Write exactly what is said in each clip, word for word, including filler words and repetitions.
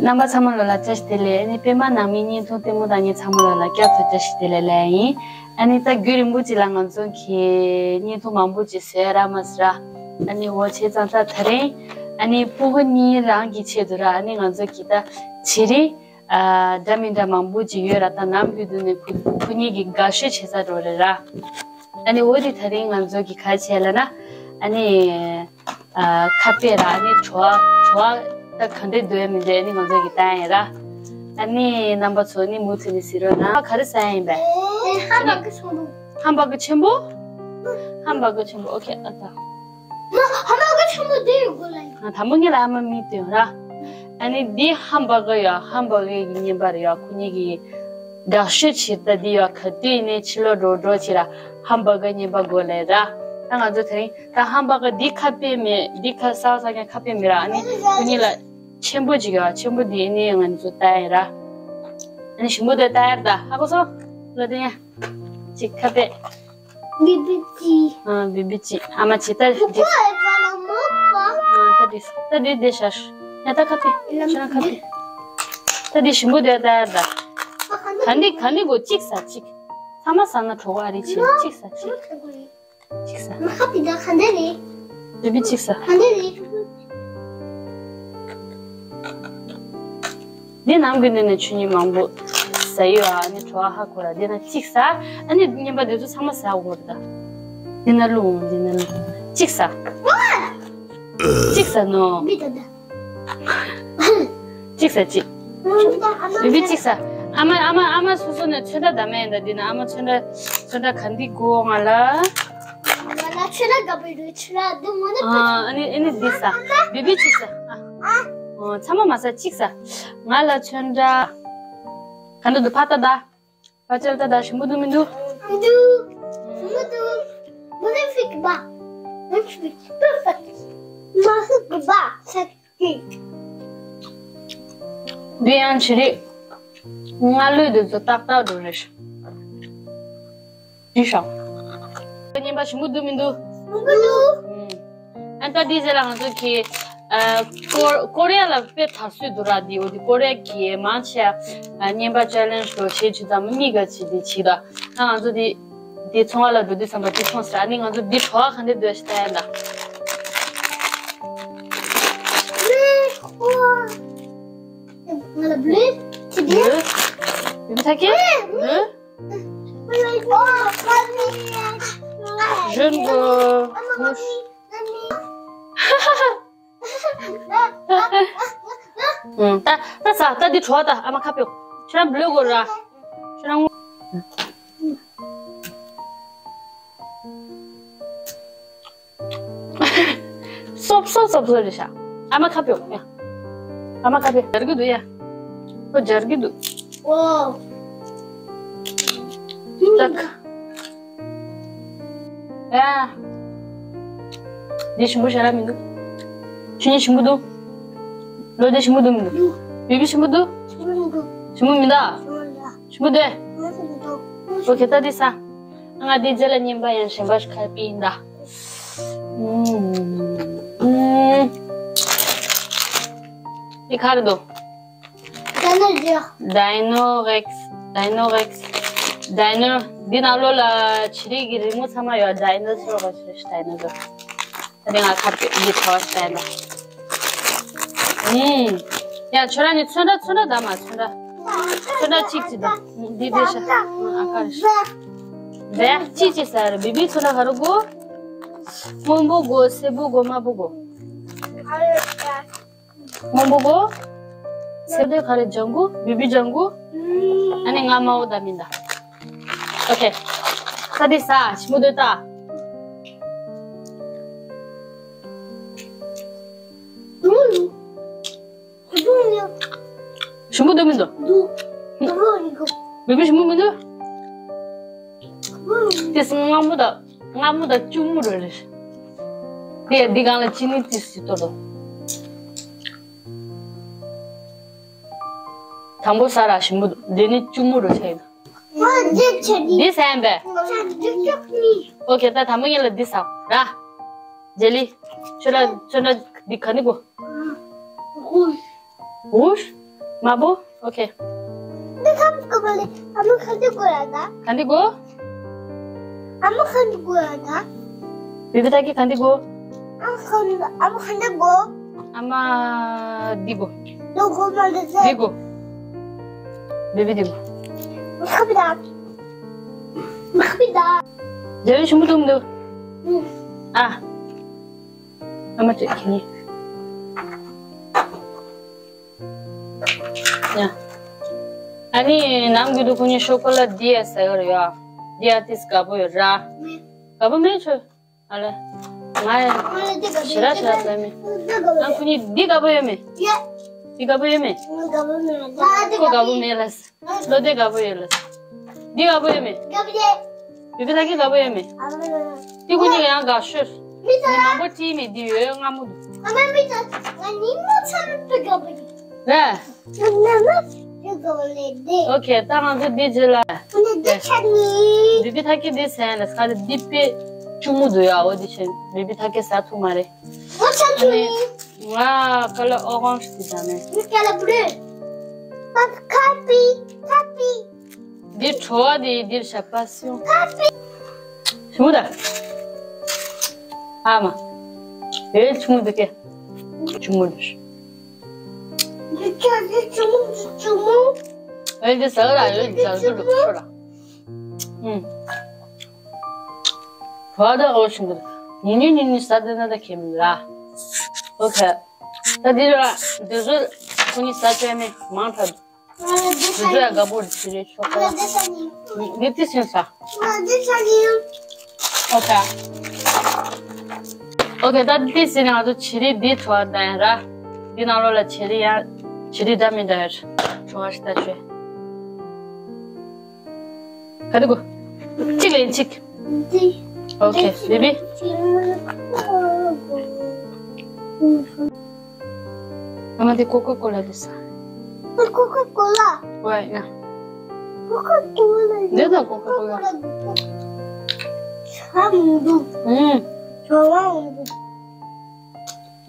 རྣམ་པ་ཚང་མ་ལོ་ལ་བཀྲ་ཤིས་བདེ་ལེགས། ཨ་ནི་པད་མ་ནང་མི་བརྙན་ཐུང་ལྟད་མོ་ལྟ་མཁན་ཚང་མ་ལོ་ལ་བསྐྱར་དུ་བཀྲ་ཤིས་བདེ་ལེགས་ལབ་ཡིན། ཨ་ནི་ད་རྒྱུན་རིང་པོ་ཅིག་ལ་ང་ཚོ་གིས་བརྙན་ཐུང་མང་པོ་ཅིག་བཟོས་ར་མ་ཟེར་ར། ཨ་ནི་འོ་བྱས་ཙང་ད་དེ་རིང་ཨ་ནི་སྤུ་གུ་གཉིས་རང་གི་ཆེད་དུ་ར། ཨ་ནི་ང་ཚོ་གིས་ད་བྱེད་རིང་ཨ་འདྲ་མི་འདྲ་མང་པོ་ཅིག་ཡོད་ར། ད་ནམ་རྒྱུན་དུ་ནས་ཁོ་ཁོ་གཉིས་ཀྱི་དགའ་ཤོས་བྱེད་ས་འགྲོ་རེད་ར། ཨ་ནི་འོ་དེ་དེ་རིང་ང་ཚོ་གིས་ག་རེ་བྱས་ལབ་ན། ཨ་ནི་ཨ་ཁ་དཔེ་ར། ཨ་ནི་བྲོ་བ་བྲོ་བ་ད་ག་འདྲས་འདོད་མི་འདོད་ཨ་ནི་ང་ཚོ་གིས་བལྟ་ཡིན་ར། ཨ་ནི་རྣམ་པ་ཚོ་ནི་མུ་མཐུད་ནས་གཟིགས་རོགས་གནང་། ག་རེ་ཟ་ཡིན་པས། ཧམ་པར་གི་ཆེན་པོ། ཧམ་པར་གི་ཆེན་པོ། ཧམ་པར་གི་ཆེན་པོ། ཨོ་ཁེ། ཨ་ད། ཧམ་པར་གི་ཆེན་པོ་དེ་ཡོད་དགོས་ལ་ཡིན། ཨ་དང་པོ་ངས་ལ་ཨ་མ་མི་སྟོན་ར། ཨ་ནི་འདི་ཧམ་པར་གི་ཡོད། ཧམ་པར་གི་གི་བརྙན་པར་ཡོད། ཁོ་གཉིས་ཀྱི་དགའ་ཤོས་ཕྱིར་ད་འདི་ཡོད། ག་དུས་ནས་ཕྱི་ལོགས་འགྲོ་འགྲོ་བྱེད་ར་ཧམ་པར་གི་བརྙན་པར་དགོས་ལས་ར། ད་ང་ཚོ་དེ་རིང་ད་ཧམ་པར་གི་འདི་ཁ་དཔེ་མེད། འདི་ཁ་ཟ་ཟ་མཁན་ཁ་དཔེ་མེད་ར། ཨ་ནི་ཁོ་གཉིས་ལ་ཆེན་པོ་ཅིག་ཡོད། ཆེན་པོ་འདི་ནི་ང་ཚོ་ལྟ་ཡིན་ར། ཨ་ནི་ཞིམ་པོ་དེ་ལྟ་ཡར་ད་ཧ་གོ་སོང་། ལོ་དེ་ཡ་ཅིག་ཁ་དཔེ། བི་བི་ཅི། ཨ་བི་བི་ཅི། ཨ་མ་ཅི་ད་འདི། ཨ་ད་འདི་ད་འདི་འདི་ཤར། ཡ་ད་ཁ་དཔེ། ཤར་ཁ་དཔེ། ད་འདི་ཞིམ་པོ་དེ་ལྟ་ཡར་ད། ག་འདི་ག་འདི་གོ་གཅིག་ཟ་གཅིག་ཚང་མ་ཟ་ན་གྲོགས་ཨ་རི་ཆེ། གཅིག་ཟ་གཅིག་གཅིག་ཟ། མ་ཁ་པི་ད་ག་འདི་རེད། བི་བི་གཅིག་ཟ། ག་འདི་རེད། འདི་ནང་གི་ནི་ནི་ཆུ་ཉིན་མང་པོ་ཟ་ཡོད། ཨ་ནི་བྲོ་བ་ཧ་གོ་ར། འདི་ན་གཅིག་ཟ། ཨ་ནི་བརྙན་པར་འདི་ཚོ་ཚང་མ་ཟ་དགོས་རེད་ད། འདི་ན་བླུགས། འདི་ན་བླུགས། གཅིག་ཟ། གཅིག་ཟ་ནོ། མི་ད་ད། གཅིག་ཟ་གཅིག་བི་བི་གཅིག་ཟ། ཨ་མ་ཨ་མ་ཨ་མ་སོ་སོ་ནས་ཚོན་ཁྲ་བདམས་ཡིན་ད། འདི་ན་ཨ་མ་ཚོན་ཁྲ་ཚོན་ཁྲ་ག་འདི་དགོས་ང་ལ། ང་ལ་ཚོན་ཁྲ་དགའ་པོ་ཡོད། ཚོན་ཁྲ་འདི་མོ་ནི། ཨ་ཨ་ནི་ཨ་ནི་འདི་ཟ། བི་བི་གཅིག་ཟ། ཨ་ཨ་ཚང་མ་མ་ཟ། གཅིག་ཟ། ང་ལ་ཚོན་ཁྲ་ག་འདི་འདུག་ཕ་ད་ད། ཕ་ཅལ་ད་ད་ཞིམ་པོ་འདུག་མི་འདུག་མི་འདུག་མི་འདུག་མི་འདུག་མི་འདུག་མི་འདུག་མ་ཧུ་གུ་བ་ས་ཀི། འདི་ཡང་ཅི་རེད། སྔ་ལོས་དེ་ཚོ་ཏག་ཏག་འགྲོ་རེད། འདི་ཤོག་བརྙན་པར་ཞིམ་པོ་འདུག་མི་འདུག་མི་འདུག་ཨ་ད་འདི་ཟེར་ལ་ང་ཚོ་གི་ཨ་ཀོ་ཀོ་རི་ཡ་ལ་དཔེ་དར་སྲོལ་འདུག་ར། འདི་འོ་འདི་ཀོ་རི་ཡ་གི་མང་ཆེ་ཨ་བརྙན་པར་ཅལ་ལེན་ཇི་འགྲོ་བྱེད་ཆུ་ཚང་མ་མི་ག་ཅིག་འདི་བྱེད་ད། ད་ང་ཚོ་འདི་འདི་ཚོང་བ་ལ་འགྲོ་དུས་ཙམ་པ་འདི་མཐོང་ཟེར། ཨ་ནི་ང་ཚོ་འདི་བྲོ་བ་ག་འདྲ་འདོད་ཤི་ལྟ་ཡ་ད། ང་ལ་བླུན་ཅི་འདི། ཡུམ་ཆ་ཀེ། ལུ། Je ne veux rouge. ད་ད་ས་ད་འདི་བྲོ་ད། ཨ་མ་ཁ་ཕྱོགས། ཁྱོད་རང་བླུན་གོ་ར། ཁྱོད་རང་སོབ་སོབ་སོབ་སོབ་རེད་ཤག་ཨ་མ་ཁ་ཕྱོགས་ཡ། ཨ་མ་ཁ་ཕྱོགས་སྦྱར་གི་འདུག་ཡ། ཁོ་སྦྱར་གི་འདུག་ཨོ། ཏག་ཡ། འདི་ཞིམ་པོ་ཞེ་དྲག་མི་འདུག་ཁྱོད་ཉིད་ཞིམ་པོ་འདུག་ལོ་འདི་ཞིམ་པོ་འདུག་མི་འདུག་བི་བི་ཞིམ་པོ་འདུག་ཞིམ་པོ་མི་འདུག་ཞིམ་པོ་མི་འདུག་ཞིམ་པོ་འདུག་ཨོ་ཁེ་ད་འདི་ས། ང་འདི་རྗེས་ལ་བརྙན་པར་ཡང་གཞན་པ་ཞིག་ཁར་པི་ཡིན་ད། འདི་ག་རེ་འདུག Dinosaur. Dinorex. Dinorex. Dino. འདི་ནང་ལོགས་ལ་བྱི་རིལ་གྱི་རི་མོ་ཚང་མ་ཡོད། Dinosaur. Dinosaur. ད་ནི་ང་ཁ་པི་འདི་ཁ་བ་ཤི་ད་ཡིན་ད། ཡ་ཁྱོད་རང་ནི་ཚོན་ཁྲ་ཚོན་ཁྲ་ད་མ་ཚོན་ཁྲ། ཚོན་ཁྲ་གཅིག་གཅིག་ད། འདི་འདི་ཤ། ཨ་ཀ་རེ་ཤ། བེ་གཅིག་གཅིག་ཟེར། བི་བི་ཚོན་ཁྲ་ག་རེ་དགོས། སྔོན་པོ་དགོས། སེར་པོ་དགོས། དམར་པོ་དགོས། སྔོན་པོ་དགོས། སེར་པོ་ག་རེ། ལྗང་གུ། བི་བི་ལྗང་གུ། ཨ་ནི་ང་དམར་པོ་ད་མིན་ད། ཨོ་ཁེ། ས་འདི་ས་ཞིམ་པོ་འདོད་ད། ཞིམ་པོ་འདུག་མི་འདུག་འདུག་འདུག་འདུག་བི་བི་ཞིམ་པོ་མི་འདུག་དེ་སྔ་མོ་དང་སྔ་མོ་དང་གཅུང་མོ་རེད་རེད། དེ་འདི་སྒང་ལ་ཅི་ནི་ཏིས་ཞིག་གཏོར་དོ། དང་པོ་ས་ར་ཞིམ་པོ་འདུག་འདི་ནི་གཅུང་མོ་རེད་ཆ་ཡིན། འདི་ཟ་ཡིན་པས། ཨོ་ཁེ་ད་དང་པོ་ངེད་ལ་འདི་ཟ་ར། ཇེ་ལི། ཁྱོད་ལ་ཁྱོད་ལ་འདི་ག་ནི་དགོས། ཧུ། ཧུ། དམར་པོ། ཨོ་ཁེ། འདི་ཁམ་ཀུ་བ་ལེ། ཨ་མ་ག་འདི་དགོས་ཡ་ད། ག་འདི་དགོས། ཨ་མ་ག་འདི་དགོས་ཡ་ད། བི་བི་ཐ་ཀི་ག་འདི་དགོས། ཨ་མ་ག་ཨ་མ་ག་འདི་དགོས། ཨ་མ་འདི་དགོས། ལོ་དགོས་མ་འདི་ཚེ། འདི་དགོས། བི་བི་འདི་དགོས། ཁ་བི་ད། ཁ་བི་ད། རྒྱལ་བའི་ཞུ་མོ་འདུག་མི་འདུག་ཨ། ཨ་མ་ཅིག་ཁྱེར་ནི། ཡ། ཨ་ནི་ནམ་རྒྱུན་དུ་ཁོ་གཉིས་ཤོ་ཀོ་ལ་འདི་ཡ་ཟ་ཡོད་རེད་ཡ། འདི་ཡ་ཏིས་དགའ་པོ་ཡོད་ར། དགའ་པོ་མེད་ཆོ། ཨ་ལེ། ང་ཡ་ཞེ་དྲག་ཞེ་དྲག་ཟ་མེད། ཨ་ཁོ་གཉིས་འདི་དགའ་པོ་ཡོད་མེད། འདི་དགའ་པོ་ཡོད་མེད། ཁོ་དགའ་པོ་མེད་ལ། བློ་བདེ་དགའ་པོ་ཡོད་ལ། འདི་དགའ་པོ་ཡོད་མེད། བི་བི་ཐ་ཀི་དགའ་པོ་ཡོད་མེད། འདི་ཁོ་གཉིས་ཀ་ཡང་དགའ་ཤོས། མི་མང་པོ་བྲིས་མེད་འདི་ཡོད་སྔ་མོ་འདུག་རེད། ཨོ་ཁེ། ད་ང་ཚོ་འདི་རྗེས་ལ། བི་བི་ཐ་ཀི་འདི་ཟས་ལ་ཁ་འདི་དཔེ་གཅུང་མོ་འདུག་ཡ། འོ་འདི་བྱས་བི་བི་ཐ་ཀི་ཟ་ཐུབ་མ་རེད། ང་ཁ་ལ་ཨོ་གོང་ཞིག་དེ་ཟ་ནས། འདི་བྲོ་བ་དེ་འདིར་ཞབས་པ་སུ། ཞི་མོ་ད། ཨ་མ། ཨེ་ཆུང་མོ་འདུག་གེ། ཆུང་མོ་འདུག་ཨེ་འདི་ཟ་ར་ཡོད་ཟ་ར་འདུག་ཤོར་ར། ཨུམ། བྲོ་བ་ད་ཨོ་ཞིག་འདུག་ཉིན་ཉིན་ཉིན་ཉིན་ཟ་བསྡད་ན་ད་ཁེ་མི་ལ། ཨོ་ཁེ། ད་འདི་ར་འདི་ཚོ་ཁོ་གཉིས་ཟ་བཅད་མེད་མང་དྲགས་འདུག་དེ་ཚོ་ཡང་དགའ་པོ་རེད། ཆི་རེད་ཆོག་ག་འདི་ཏི་སིན་ས། ཨོ་ཁེ། ཨོ་ཁེ། ད་ཏི་སིན་ང་ཚོ་ཆི་རེད་འདི་བྲོ་བ་ད་ཡང་ར། འདི་ནང་ལོགས་ལ་ཆི་རེད་ཡང་ཆི་རེད་འདྲ་མི་འདྲ་ཡང་བྲོ་བ་ཞིག་ད་བཅད། ག་རེ་དགོས། གཅིག་ལན་གཅིག་འདི། ཨོ་ཁེ། བི་བི། ཨ་མ་དེ་ཀོ་ཀ་ཀོ་ལ་དེ་ཟ། ཀོ་ཀ་ཀོ་ལ། ཝའི་ཡ། ཀོ་ཀ་ཀོ་ལ། འདི་ད་ཀོ་ཀ་ཀོ་ལ། ཆ་མི་འདུག་ཨུམ། བྲོ་བ་མི་འདུག་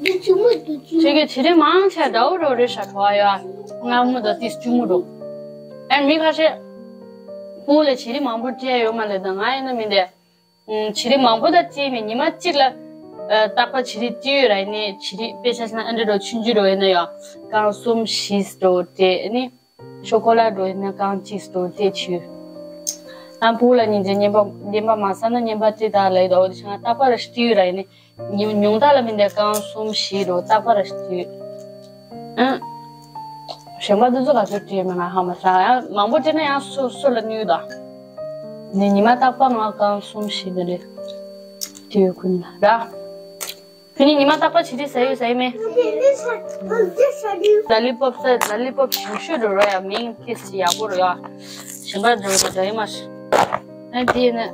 འདི་ཆུང་མོ་འདུག་ཆུང་མོ། ཁྱེད་ཀྱི་བྱི་རིལ་མང་ཆེ་འདྲ་བོ་རོ་རེ་ཤ་བྲོ་བ་ཡོད། མངར་མོ་དང་ཏིས་ཆུང་མོ་འགྲོ། ཨ་མི་ཁ་ཤས་སྤུ་ལ་བྱི་རིལ་མང་པོ་སྤྲད་ཡོད་མ་ལེ། ད་ང་ཡིན་ན་མི་འདི། ཨུམ། བྱི་རིལ་མང་པོ་ད་སྤྲད་མེད། ཉི་མ་གཅིག་ལ་ཨ་རྟག་པར་བྱི་རིལ་སྤྲད་ཡོད་ར། ཡིན་ནའི་བྱི་རིལ་དཔེ་ཆ་བཞག་ན་ཨ་འདྲ་འགྲོ་ཆུང་ཆུང་འགྲོ་ཡིན་ན་ཡང་རྐང་གསུམ་བཞི་འགྲོ་སྤྲད་ནི། ཤོ་ཀོ་ལ་འགྲོ་ཡིན་ན་རྐང་གཅིག་འགྲོ་སྤྲད་བྱས་ཡོད། ཨ་སྤུ་ལ་ཉིན་རྗེས་བསྙེན་པ་བསྙེན་པ་མ་ཟ་ན་བསྙེན་པ་སྤྲད་ད་ལ་ཡོད། འོ་དེ་བྱས་ན་རྟག་པར་སྤྲད་ཡོད་ར། ཡིན་ནའི་ཉུང་ཉུང་མཐའ་ལ་མི་འདི་རྐང་གསུམ་བཞི་འགྲོ་རྟག་པར་སྤྲད་ཡོད། ཨ། གཞན་པ་འདི་ཚོ་ག་ཚོད་སྤྲད་མེད་ང་ཧ་མ་ཤ། ཡང་མང་པོ་སྤྲད་ན་ཡང་སོ་སོ་ལ་གནོད་ད། ནི་ཉི་མ་རྟག་པར་ང་རྐང་གསུམ་བཞི་འདི་རེད་སྤྲད་ཡོད་ཁུལ་ལ་ར། ཁྱོད་ནི་ཉི་མ་རྟག་པར་བྱི་རིལ་ཟ་ཡོད་ཟ་ཡོད་མེད། ལ་ལི་པོབ་ཟ། ལ་ལི་པོབ་ཞིམ་ཤོས་འགྲོ་རོགས་ཡ། མིང་ཏིས་ཡག་པོ་རོ་ཡ། གཞན་པ་འགྲོ་རོགས་འདྲ་ཡི་མ་ཤི། ཨ་འདི་ཡིན་ན་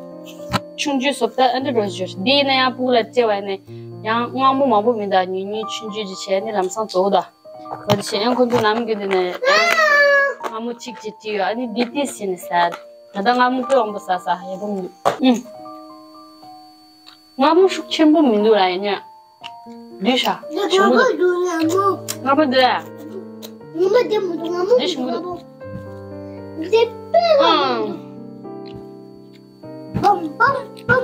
ཆུང་ཆུང་བཟོ་ལྟ་ཨ་འདྲ་རོ་ཞུ། འདི་ཡིན་ན་ཡང་སྤུ་ལ་སྤྲད་པ་ཡིན་ན་ཡང་མངར་མོ་མང་པོ་མི་འདུག་ཉུང་ཉུང་ཆུང་ཆུང་ཅིག་བྱས་ནི་ལམ་སང་རྫོགས་ད། འོ་དེ་བྱས་ཡང་ཁོ་ཚོ་ནམ་རྒྱུན་དུ་ནས་མངར་མོ་གཅིག་ཅིག་སྤྲད་ཡོད། ཨ་ནི་འདི་ཏིས་ཡིན་ཟ། ད་ལྟ་མངར་མོ་དཔེ་མང་པོ་ཟ་ཟ་ཡག་པོ་མི་འདུག་ཨུམ། མངར་མོ་ཤུགས་ཆེན་པོ་མི་འདུག་ར། ཡིན་ན་འདི་ཤ་ཞིམ་པོ་འདུག་མངར་མོ་འདུག་ཨ། ཉི་མ་བདེ་མི་འདུག་མངར་མོ་འདི་ཞིམ་པོ་འདུག་འདི་དཔེ་ཨང་། བམ་བམ་བམ།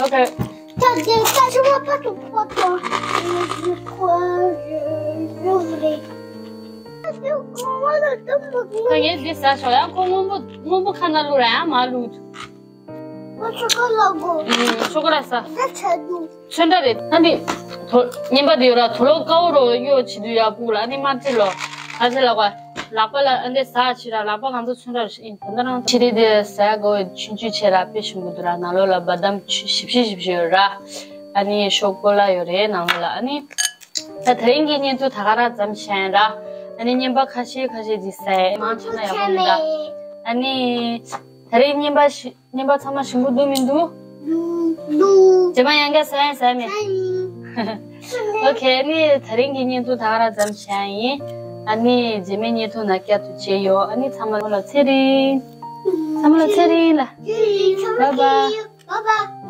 ཨོ་ཁེ། ད་དེ་ད་ཞུ་བ་པ་ཏུ་པ་ཏུ། ད་ངས་འདི་ཟ་ཤོག་ཡང་ཁོ་སྔོན་པོ་སྔོན་པོ་ཁ་ན་བླུགས་ར་ཡང་མ་བླུགས། ང་ཆོ་ག་ལ་གོ། ཨུམ། ཆོ་ག་ལ་ཟ། ད་ཆ་འདུག་ཚོན་ཁྲ་རེད། ཨ་ནི་དོ་བསྙེན་པ་དེ་ཡོད་ར། དོ་ལོ་དཀར་པོ་རོ་གཡོ་བྱེད་དུས་ཡག་པོ་ལ་ཨ་ནི་མ་བྲིས་ལོ། ཨ་ཅེ་ལ་གོ། ལག་པ་ལ་ཨ་འདི་ཟ་བྱེད་ར། ལག་པ་གང་ཚོ་ཚོན་ཁྲ་རེད་ཨིན། ད་ལྟ་རང་ཆི་རེད་དེ་ཟ་གོ་ཆུང་ཆུང་བྱེད་ར། དཔེ་ཞིམ་པོ་འདུག་ར། ནང་ལོགས་ལ་བ་དམ་ཆུ་ཞིབ་ཞིབ་ཞིབ་ཞིབ་ཡོད་ར། ཨ་ནི་ཤོག་གོ་ལ་ཡོད་རེད་ནང་ལོགས་ལ། ཨ་ནི་ད་དེ་རིང་གི་བརྙན་ཐུང་ད་ག་རང་ཙམ་བྱས་ཡིན་ར། ཨ་ནི་བསྙེན་པ་ཁ་ཤས་ཁ་ཤས་ཅིག་ཟ་ཡིན། མང་ཆེ་ན་ཡག་པོ་མིན་ད། ཨ་ནི་ད་རིང་བསྙེན་པ་ཞི་བསྙེན་པ་ཚང་མ་ཞིམ་པོ་འདུག་མི་འདུག་འདུག་རྗེས་མ་ཡང་བསྐྱར་ཟ་ཡིན་ཟ་མེད། ཟ་ཡིན། ཨོ་ཁེ། ཨ་ནི་ད་རིང་གི་བརྙན་ཐུང་ད་ག་རང་ཙམ་བྱས་ཡིན། ཨ་ནི་རྗེས་མའི་བརྙན་ཐུང་ནང་བསྐྱར་དུ་མཇལ་ཡོང་། ཨ་ནི་ཚང་མ་ལ་ཚེ་རིང་། ཚང་མ་ལ་ཚེ་རིང་ལ། ཚེ་རིང་། བཱའི་བཱའི། བཱའི་བཱའི།